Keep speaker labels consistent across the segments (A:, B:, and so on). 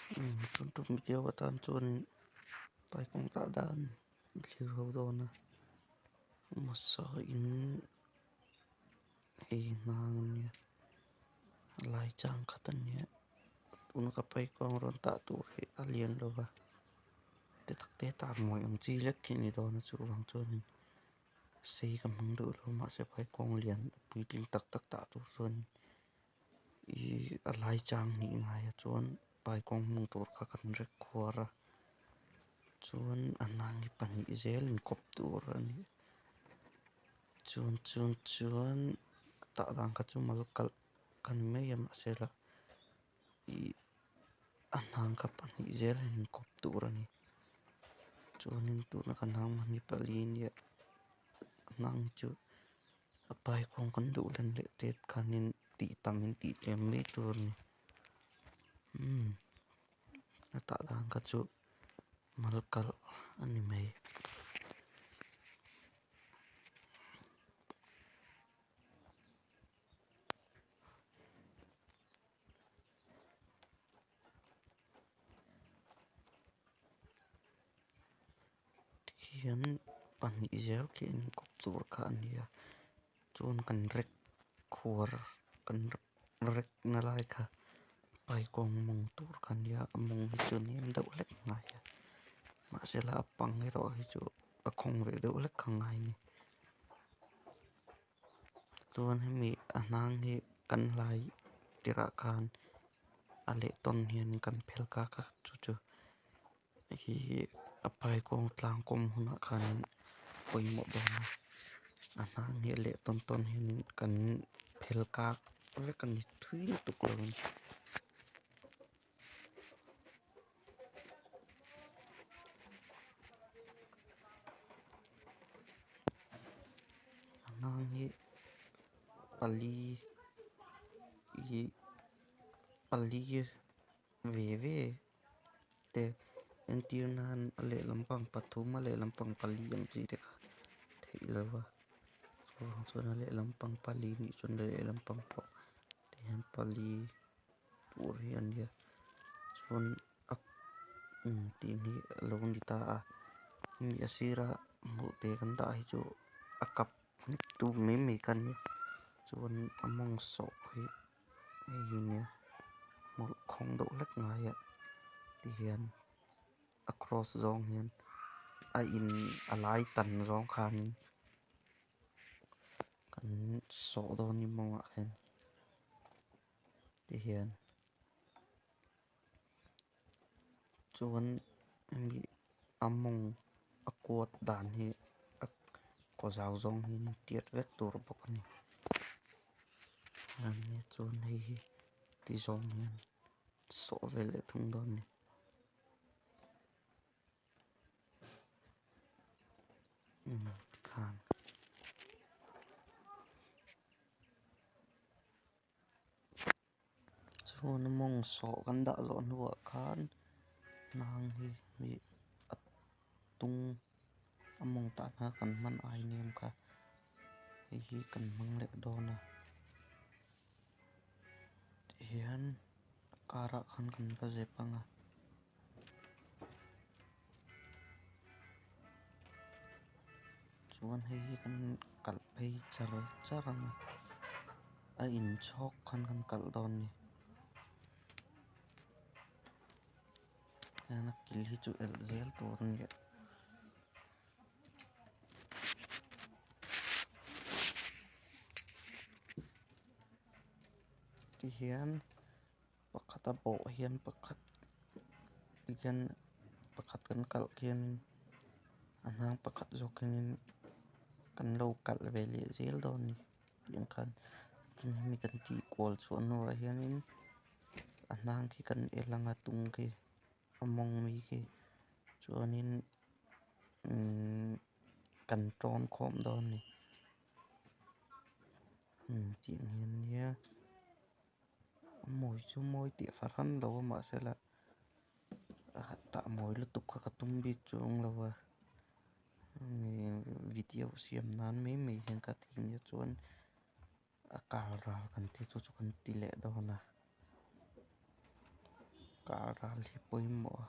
A: Tun tum video atan chuan paikawng tah dan thlir ho dawn a hmasa in hei hnang ania a lai chang khat ania tuna ka paikawng rawn tah tur hi a lian lo va te tak te tar mawi ang chi lek khi a ni dawn a chuvang chuanin sei ka hmang duh lo mahse paikawng lian puitling tak tak tah tur chuanin Ihh a lai chang hnih ngai ah chuan paikawng hmang tur kha kan rek khuar a chuan a hnang hi pahnih zel inkawp tur a ni chuan chuan chuan tah dan kha chu mal kalh ka ni mai a mahse la ih a hnang kha pahnih zel a inkawp tur a ni chuanin tuna kan hnang hman hi pali nia a hnang hi chu. A paikawng kan duh len leh tet khanin tih tam in tih tlem mai tur a ni umm a tah dan kha chu mal kalh a ni mai. Hian pahnih zel khi an inkawp tur kha a ni a chuan kan rek khuar kan rek na lai kha paikawng mawng tur kha a nia a mawng hi chu a nem deuh hlek ngai a mahse la a pang erawh hi chu a khawng ve deuh hlek kha a ngai a ni chuan hemi a hnang hi kan hlai tirah khan a leh tawn hian kan phel kak a chu chu. Hei hi a paikawng tlang kawm hunah khan pawimawh dawn a a hnang hi a leh tawn tawn hian kan phel kak vek a ni thui lutuk lo a ni. A hnang hi pali ih pali ve ve. Te entir nan a lehlam pang pathum a lehlam pang pali ang chi te kha theih loh a chuvang chuan a lehlam pang pali nih chuan a lehlam pang pawh ti hian pali tur hi a nia chuan a tih hi a lo ni ta a hemi a sira hmawlh te kan dah hi chu a kap nghet tu mai mai kha a nia chuan a mawng sawh hi. Hei hi nia hmawlh khawng deuh hlek ngai ah ti hian a cross zawng hian a in a lai tan zawng khanin kan sawh dawn ni mawngah khian ti hian chuan hemi a mawng a kuat dan hi a kaw zau zawng hian tiat vek tur bawk a ni. Chuan hei hi ti zawng hian sawh ve leh thung dawn a ni. Umm tikhan. Chuan mawng sawh kan dah zawh hnuah khan hnang hi ih a tung a mawng tahna kan hman ai nem kha hei hi kan hmang leh dawn a tihian a karah khan kan va zep ang a. Chuan hei hi kan kalh phei char char ang a a inchhawk khan kan kalh dawn a ni tihian a kil hi chu elh zel tur a ni a. Tihian pakhat a bawh hian pakhat tihian pakhat kan kalh khian a hnang pakhat zawk hianin kan lo kalh ve leh zel dawn a ni tiang khan hemi kan tih kual chhuah hnuah hianin a hnang khi kan el ang a tung khi a mawng mi khi chuanin umm kan tawn khawm dawn a ni umm tiang hian nia. A mawi chu mawi tih fahran lo a mahse la a tah mawi lutuk kha ka tum bik chuang lo a video siam nan mai mai hian ka ti nia chuan a kal ral kan tih chu chu kan ti leh dawn a. Kah ral hi pawimawh a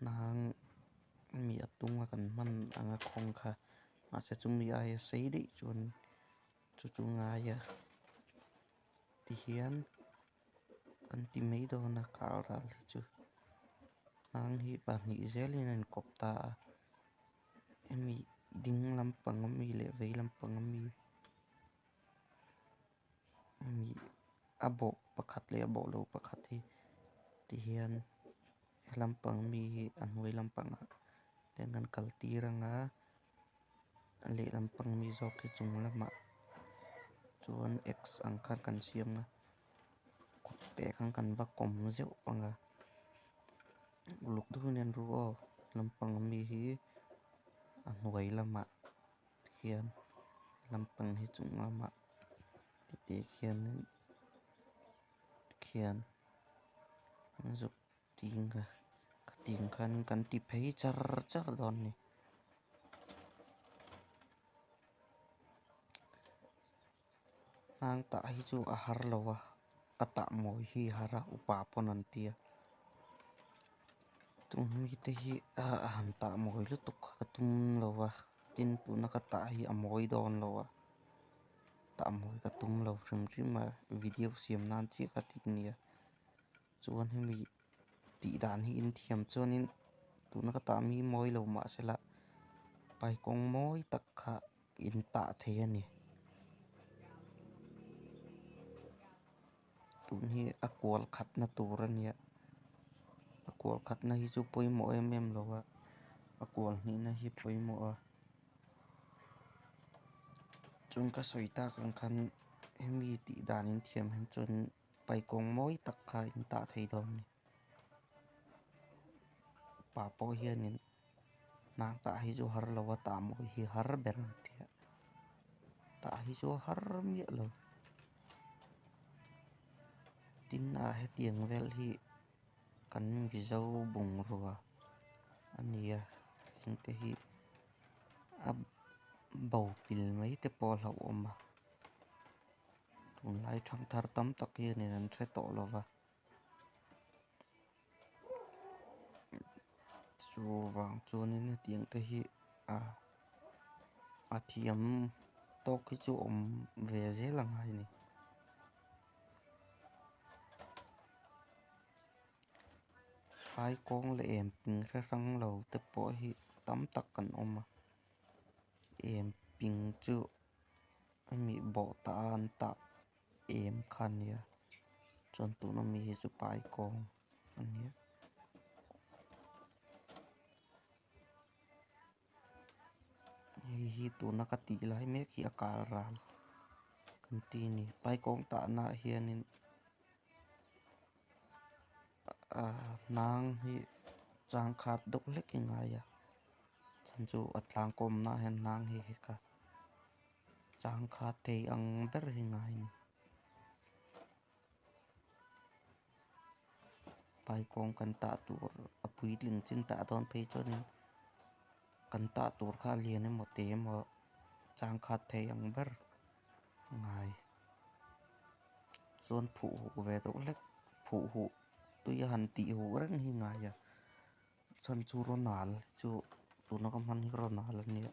A: hnang mi a tung a kan hman anga khawng kha mahse chumi aia sei daih chuan chu chu ngai a tihian kan ti mai dawn a kah ral hi chu hnang hi pahnih zelin a inkawp ta a hemi ding lampang ami leh vei lampang ami hemi a bawh pakhat leh a bawh lo pakhat hi tihian he lampang mi hi a hnuai lampangah te an kal tir anga a lehlam pang mi zawk hi chung lamah chuan x ang khan kan siam a kut te khan kan va kawm zeuh anga uluk deuhin en ru aw lampang ami hi a hnuai lamah khian lampang hi chung lamah tite khianin khian zuk ting a khatiang khanin kan ti phei char char dawn a ni. Hnang tah hi chu a har lo a, a tah mawi hi a har a, upa pawn an ti a. Tun mite hi a han tah mawi lutuk kha ka tum lo a, tin tuna ka tah hi a mawi dawn lo a, tah mawi ka tum lo hrim hrim a, video siam nan chiah ka tih nia. Chuan hemi tih dan hi in thiam chuanin tuna ka tah mi mawi lo mah sela paikawng mawi tak kha in tah thei a ni. Tun hi a kual khatna tur a nia a kual khatna hi chu pawimawh em em lo a a kual hnihna hi pawimawh a chuan ka sawi tak ang khan hemi tih dan in thiam hian chuan. Paikawng mawi tak kha in tah thei dawn a ni. Pa pawh hianin hnang tah hi chu har lo a tah mawi hi har ber ang tia tah hi chu har miah lo. Tin ah hetiang vel hi kan Mizo bungrua a ni a heng te hi a bo pil mai te pawh a hlauhawm a. Tunlai thangthar tam tak hianin an hre tawh lo va, chuvang chuanin hetiang te hi a thiam tawk hi chu awm ve zel a ngai a ni. Phai kawng leh em ping hre hrang lo te pawh hi tam tak an awm a, em ping chu. Hemi bawh tah a an tah em kha a nia chuan tuna mi hi chu paikawng a nia. Hei hi tuna ka tih lai mek hi a kal ral kan ti a ni paikawng tahna ah hianin ahh hnang hi changkhat deuh hlek hi a ngai a chhan chu a tlangkawmna ah hian hnang hi hek a. Changkha thei ang ber hi ngai a ni. Paikawng kan tah tur a puitling chin tah dawn phei chuanin kan tah tur kha a lian emaw te emaw changkhat thei ang ber a ngai. Chuan phuh huh ve deuh hlek phuh huh tui a han tih huh reng hi ngai a chhan chu rawnal chu tuna ka hman hi rawnal a nia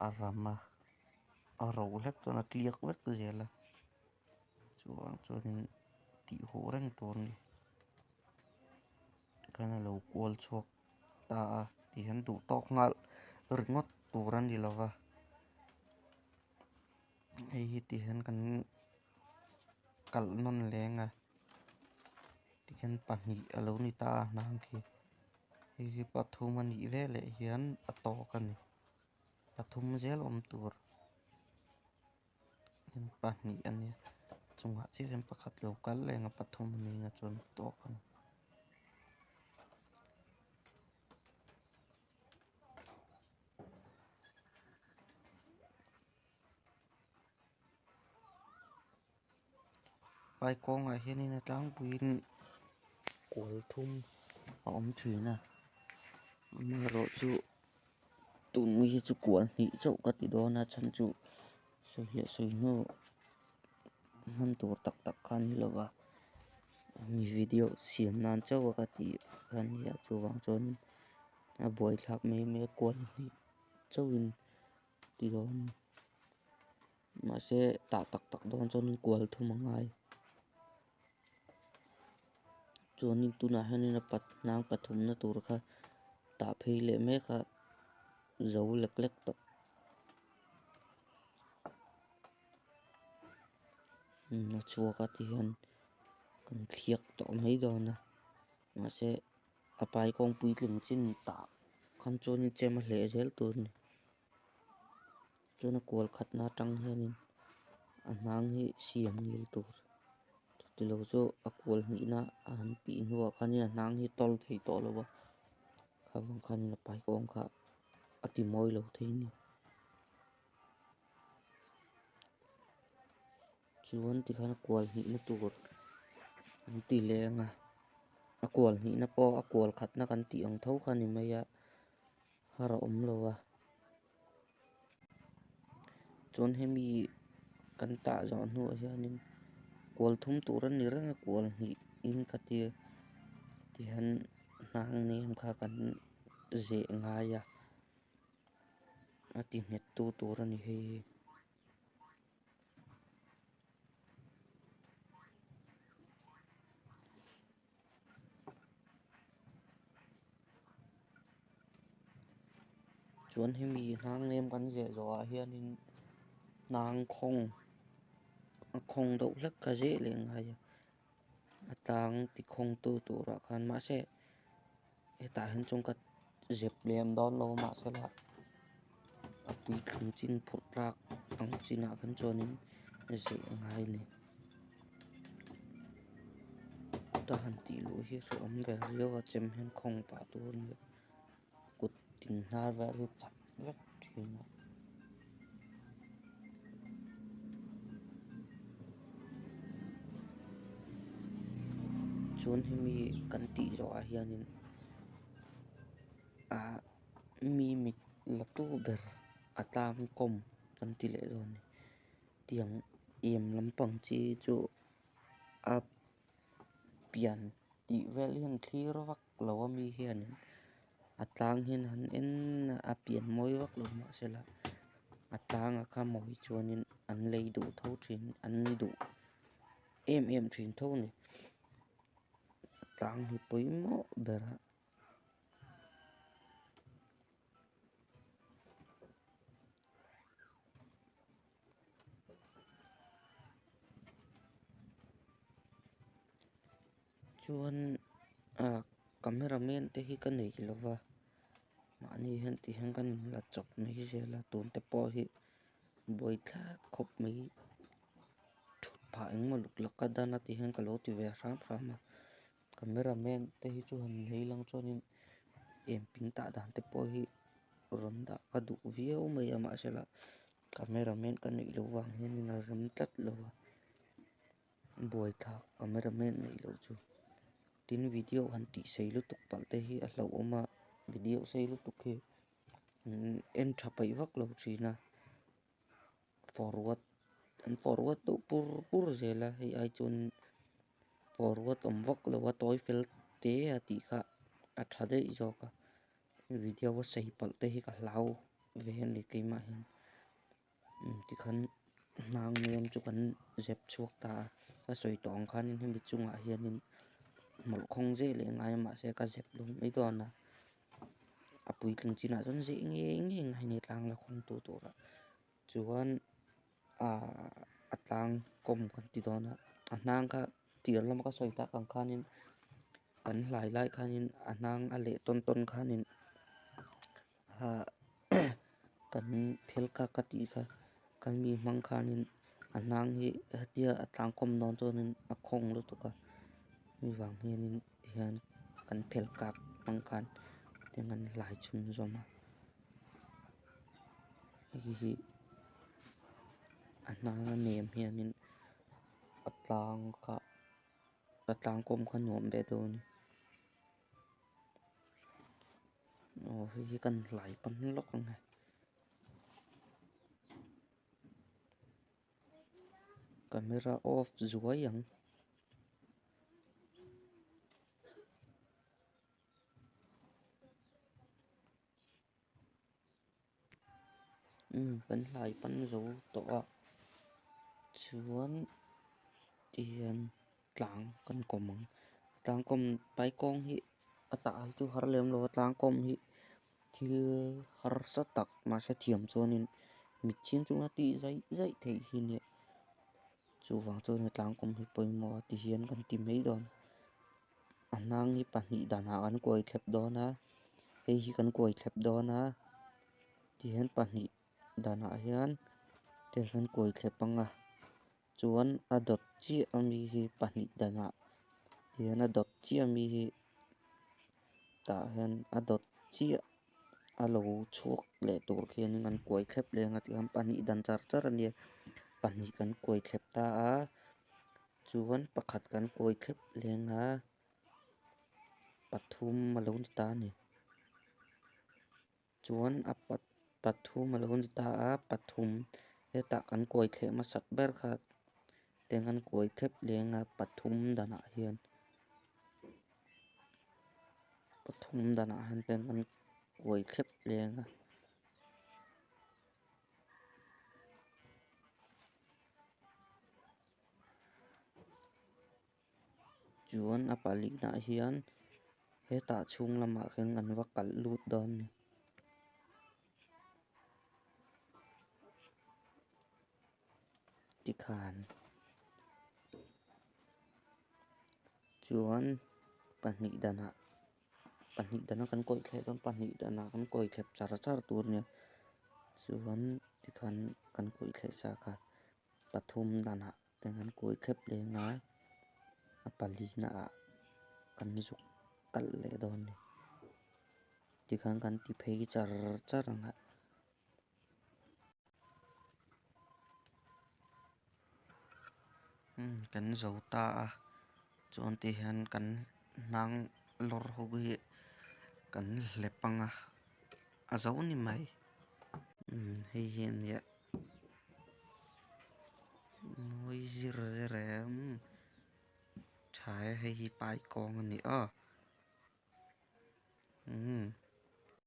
A: a ram a a ro hlek chuan a tliak vek zel a chuvang chuanin tih huh reng tur a ni tikhan a lo kual chhuak ta a tihian duh tawk nghal ringawt tur a ni lo va hei hi tihian kan kalh nawn leng a. Tikhian pahnih a lo ni ta a hnang khi hei hi pathum a nih veleh hian a tawk a ni pathum zel awm tur pahnih a nia chungah chiah hian pakhat lo kal leng a pathum a nih na chuan a tawk a ni. Paikawngah hianin a tlangpuiin kual thum a awm thin a amaherawhchu tun hi chu kual hnih chauh ka ti dawn a chhan chu sawi leh sawi hnu hman tur tak tak kha a ni lo va. Mi video siam nan chauh a ka tih kha a nia chuvang chuanin a buaithlak mai mai a kual hnih chauhin ti dawn mahse tah tak tak dawn chuanin kual thum a ngai chuanin tunah hianin a pat hnang pathumna tur kha tah phei leh mek a zo lek lek tawh. A chhuak a tihian kan thliak tawh mai dawn a mahse a pai kawng puitling chin tah khan chuanin chem a hleh zel tur a ni chuan a kual khatna atang hianin a hnang hi siam ngil tur chutilo chu a kual hnihna a han tih hnuah khanin a hnang hi tawl thei tawh lo a kha vang khanin a pai kawng kha a ti mawi lo thei a ni. Chuan tikhan a kual hnihna tur an ti leng a a kual hnihna pawh a kual khatna kan tih ang tho kha a ni mai a har a awm lo a chuan hemi kan tah zawh hnuah hianin kual thum tur a ni reng a kual hnihin ka tia tihian hnang nem kha kan zeh ngai a a ti nghet tu tur a ni hei hi. Chuan hemi hnang nem kan zeh zawhah hianin hnang khawng a khawng deuh hlek kha zeh leh ngai a a tlang ti khawng tu turah khan mahse hetah hian chuan ka zep lem dawn lo mahsela a puitling chin phurh tlak ang chinah khan chuanin zeh ngai a ni. Kuta han tih luh hi hrehawm ve riau a chem hian khawng pah tur a nia kut tin hnar vel hi chat vek thin a. Chuan hemi kan tih zawhah hianin ah mi mit la tu ber a tlang kawm kan ti leh dawn a ni. Tiang em lampang chi chu a pian tih vel hian thlir vak lo a mi hianin a tlang hian han en a a pian mawi vak lo mahsela a tlanga kha mawi chuanin an lei duh tho thin an duh em em thin tho a ni a tlang hi pawimawh ber a. Chuan ah camera man te hi ka nei lo va mahni hian ti hian kan inla chawp mai zel a tun te pawh hi buaithlak khawp mai thut phah engemaw luk lak a dan a ti hian ka lo ti ve hram hram a camera man te hi chu han nei lang chuanin eng pin tah dan te pawh hi rawn dah ka duh viau mai a mahsela camera man ka neih loh vang hianin a rem tlat lo a buaithlak camera man neih loh chu tin video han tih sei lutuk palh te hi a hlauhawm a video sei lutuk hi en tha peih vak lo thin a forward an forward deuh pur pur zel a hei ai chuan forward awm vak lo a tawi fel te a tih kha a tha daih zawk a video a sei palh te hi ka hlau ve a ni keimah hian tikhan hnang nem chu kan zep chhuak ta a ka sawi tawh ang khanin hemi chungah hianin hmawlh khawng zeh leh ngai a mahse ka zep lo mai dawn a a puitling chinah chuan zeh ngei ngei ngai a ni tlang la khawng tu turah chuan ahh a tlang kawm kan ti dawn a a hnang kha tir lama ka sawi tak ang khanin kan hlai lai khanin a hnang a leh tawn tawn khanin ah kan phel kak ka tih kha kan mi hmang khanin a hnang hi hetia a tlang kawm dawn chuanin a khawng lutuk a mi vang hianin tihian kan phel kak hmang khan tiang an hlai chhunzawm a hei hi a hnang a nem hianin a tlang kha a tlang kawm kha nuam ve dawn a ni. Aw hei hi kan hlai pawn lawk ang e camera off zuai ang. Umm kan hlai pan zo tawh a chuan tihian tlang kan kawm ang tlang kawm paikawng hi a tah hi chu har lem lo a tlang kawm hi thil harsa tak mahse thiam chuanin mit chhing chunga tih zaih zaih theih hi nia chuvang chuan tlang kawm hi pawimawh a tihian kan ti mai dawn a hnang hi pahnih danah kan kuai thlep dawn a hei hi kan kuai thlep dawn a tihian pahnih danah hian tihian kuai thlep ang a chuan a dawt chiah ami hi pahnih danah tihian a dawt chiah ami hi tah hian a dawt chiah a lo chhuak leh tur khianin kan kuai thlep leh ang a tihian pahnih dan char char a nia pahnih kan kuai thlep ta a chuan pakhat kan kuai thlep leh ang a pathum a lo ni ta a ni. Chuan a pathum a lo ni ta a pathum hetah kan kuai thleh hmasak ber kha tiang kan kuai thlep leng a pathum danah hian pathum danah hian tiang kan kuai thlep leng a. Chuan a palinah hian hetah chhung lamah khian kan va kalh lut dawn a ni. Tikhan chuan pahnih danah pahnih dana kan kawih thleh chuan pahnih danah kan kawih thlep char char tur a nia chuan tikhan kan kawih thleh sa kha pathum danah. Tiang an kuai thlep leng a a pali naah kan zuk kalh leh dawn a ni tikhan kan ti phei char char ang a. Umm kan zo ta a chuan ti hian kan hnang lawr ho hi kan hlep ang a a zo ni mai umm hei hi a nia. Mawi zir zir em tha e hei hi paikawng a ni aw umm.